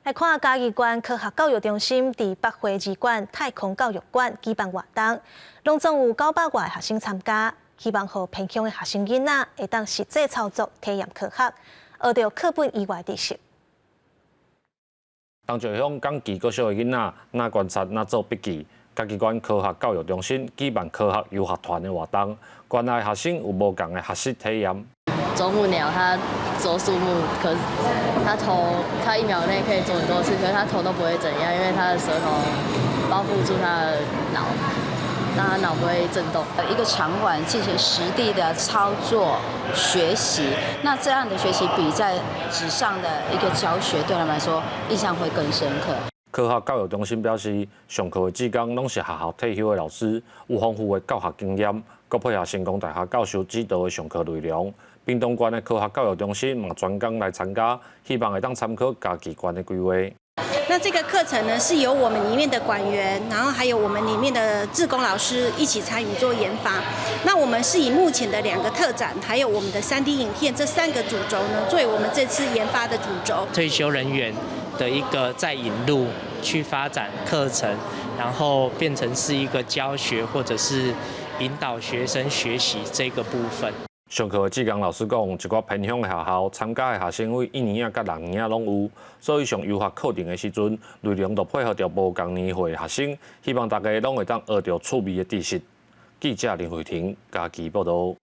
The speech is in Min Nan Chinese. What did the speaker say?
來看嘉義縣科學教育中心佇北花二館太空教育館舉辦活動，攏總有900外學生參加，希望予偏鄉的學生囡仔會當實際操作體驗科學，學著課本以外知識。東石鄉港旗國小的囡仔，若觀察，若做筆記。嘉義縣科學教育中心舉辦科學遊學團的活動，縣內學生有無仝的學習體驗。啄木鳥它啄樹木，可是它頭，它1秒內可以啄很多次，可是它頭都不會怎樣，因為它的舌頭包覆住它的腦，讓它腦不會震動。一個場館進行實地的操作學習，那這樣的學習比在紙上的一個教學對他們來說印象會更深刻。科學教育中心表示，上課的志工攏是學校退休的老師，有豐富的教學經驗，閣配合成功大學教授指導的上課內容。屏東縣的科學教育中心嘛專工來參加，希望會當參考嘉義縣的規劃。那這個課程呢，是由我們裡面的館員，然後還有我們裡面的志工老師一起參與做研發。那我們是以目前的兩個特展，還有我們的3D 影片這三個主軸呢，作為我們這次研發的主軸。退休人員的一個再引入去發展課程，然後變成是一個教學或者是引導學生學習這個部分。上課的志工老師講，一寡偏鄉的學校參加的學生為一年仔佮六年仔攏有，所以上遊學課程的時陣，內容就配合著無仝年歲的學生，希望大家攏會當學著趣味的知識。記者林慧婷嘉義報導。